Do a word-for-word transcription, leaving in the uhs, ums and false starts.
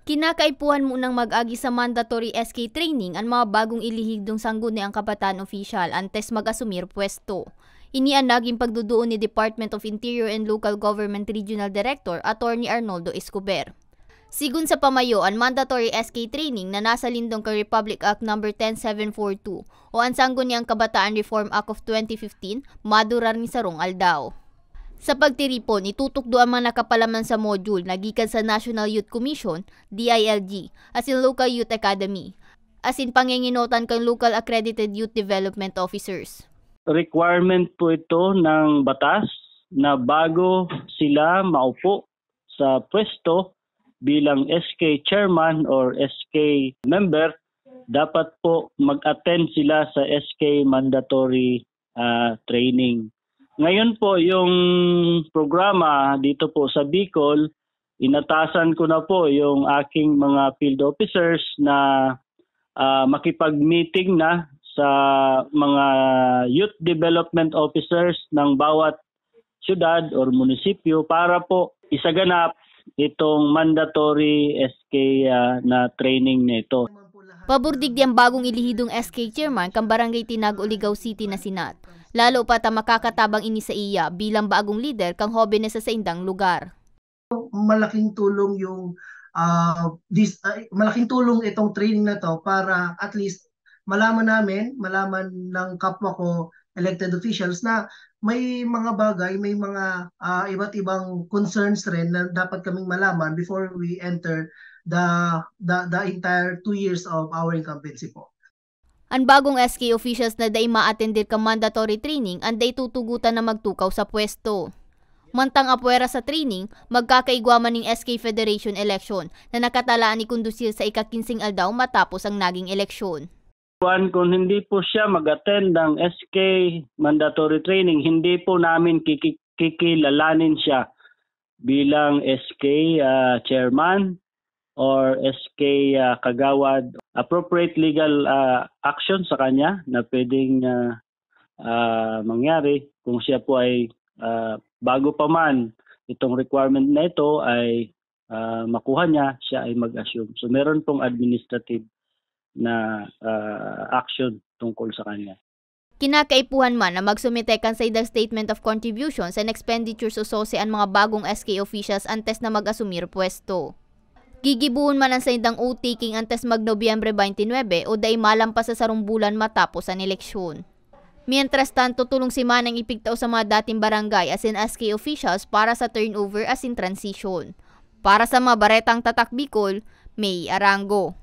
Kinakaipuhan munang mag-agi sa mandatory S K training an mga bagong ilihidong sangguniang kabataan opisyal antes mag-asumir pwesto. Ini an naging pagduduon ni Department of Interior and Local Government Regional Director Attorney Arnoldo Escobar. Sigon sa pamayo, an mandatory S K training na nasa lindong kan Republic Act Number ten seven four two o an Sangguniang Kabataan Reform Act of twenty fifteen madurar nin sarong aldaw. Sa pagtiripon, itutukdo ang mga nakapalaman sa module na gikan sa National Youth Commission, D I L G, asin Local Youth Academy, asin pangengenotan kan local accredited youth development officers. Requirement po ito ng batas na bago sila maupo sa pwesto bilang S K chairman or S K member, dapat po mag-attend sila sa S K mandatory ah, training. Ngayon po, yung programa dito po sa Bicol, inatasan ko na po yung aking mga field officers na ah, makipag-meeting na sa mga youth development officers ng bawat syudad or munisipyo para po isaganap itong mandatory S K ah, na training na ito. Pabor digdi ang bagong ilihidong S K chairman kan Barangay Tinago, Ligao City na si Nat. Lalo pa ta makakatabang ini saiya bilang bagong lider kan hobenes sa saindang lugar. Malaking tulong yung ah, this, ah, malaking tulong itong training na to para at least malaman namin, malaman ng kapwa ko elected officials na may mga bagay, may mga ah, iba't ibang concerns rin na dapat kaming malaman before we enter the the the entire two years of our incumbency po. An bagong S K officials na dai ma-attender kan mandatory training an dai tutugotan na magtukaw sa pwesto. Mantang apwera sa training, magkakaigwa man nin S K Federation election na nakatalaan ni kondusir sa ika-kinseng aldaw matapos ang naging eleksyon. Kuwan, kung hindi po siya mag-attend ng S K mandatory training, hindi po namin kiki- kikilalanin siya bilang S K ah, chairman or S K ah, kagawad. Appropriate legal ah, action sa kanya na pwedeng ah, ah, mangyari kung siya po ay ah, bago pa man itong requirement na ito ay ah, makuha niya, siya ay mag-assume. So meron pong administrative na ah, action tungkol sa kanya. Kinakaipuhan man na magsumite kan saindang Statement of Contributions and Expenditures o sose an mga bagong S K officials antes na mag-asumir pwesto. Gigibohon man an saindang oath-taking antes mag-Nobyembre twenty-nine o dai malampas sa sarong bulan matapos an eleksyon. Mientras tanto, tolong semanang ipigtao sa mga dating barangay asin S K officials para sa turnover asin transition. Para sa mga Baretang Tatak Bicol, May Arango.